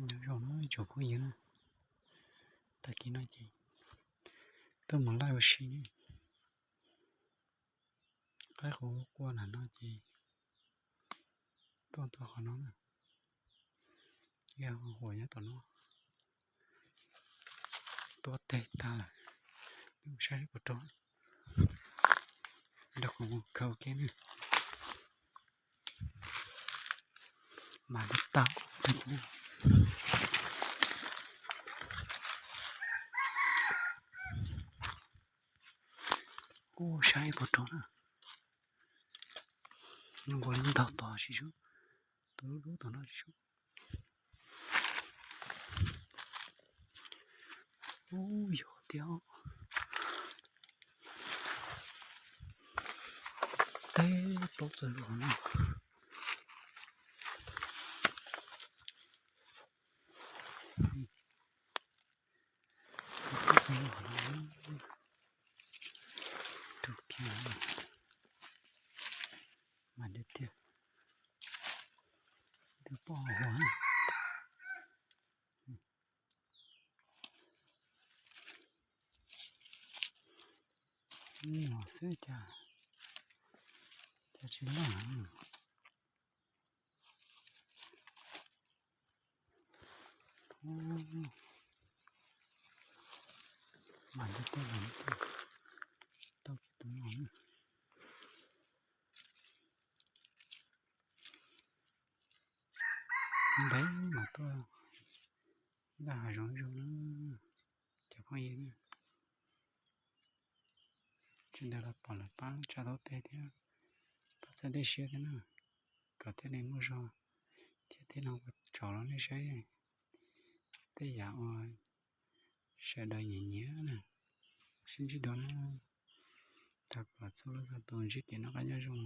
Nyob zoo no tsoom phooj ywg na, tag kis no ces tuaj mus laij ua si ne. Qaib qus quaj nram no ces tuaj txog qhov no na, yog huam nyob tom no, tuab teg tag lawm, saib puas raug. Nrog kuv mus khaws ua ke na. Mas tau. Kuj saib puas raug na. Nws nkaus li ntog tod tsis sub, tus lub dub tom no tsis sub. Ub, yog tiag. Teb plaub txawg lus no. Teb plaub txawg lus no. Tus kiag mas tiag tiag. Tus poj huam. Nyuam xwb cas, cas tsis loj. Mas nti tej mas nti tau kiag tus no. Ntev mas tuaj ntaj hav zoov zoo na, cov phooj ywg na. Tsis ntev los pom lawv pab tsa taub teg thiab pab txhawb dej siab thiab na, kom thiaj li muaj zog thiab thiaj li ua tsom rau nej saib tej yam uas sawv daws nyiam nyiam na. Sib ntsib dua na, thov kom txhua leej txhua tus ntsib kev noj qab nyob zoo.